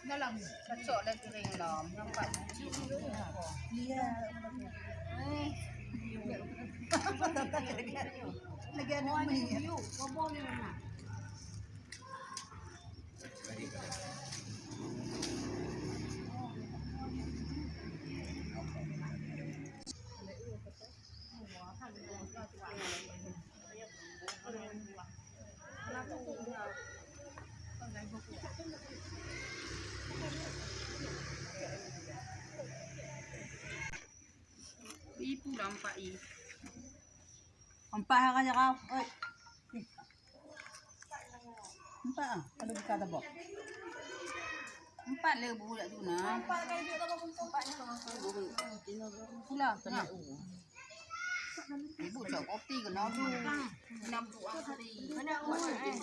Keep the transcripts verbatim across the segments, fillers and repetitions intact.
Dalam cocok dah kering lom. Nampak cuci. Iya. Eh. Lagi ada minyak. Ibu dah empat i. Empat hari raya kau. Oi. Empat ah, kalau buka tabok. Empat le bulat tu nah. Empat kali duit tabok. Empat ni sama. Pula tengah. Ibu cok kopi kena tu. Kena buat hari. Kena buat eh.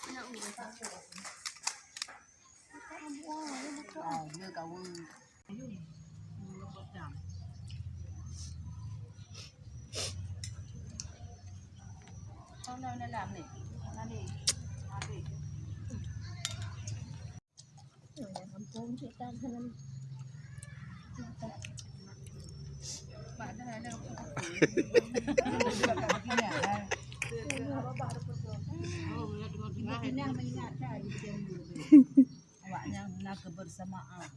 Kena buat. Ah, dia kawan. Kalau dalam ni, mana ni? Habis. Ya ampun, kita dalam. Pak dah ada. Awak nyan na kebersamaan.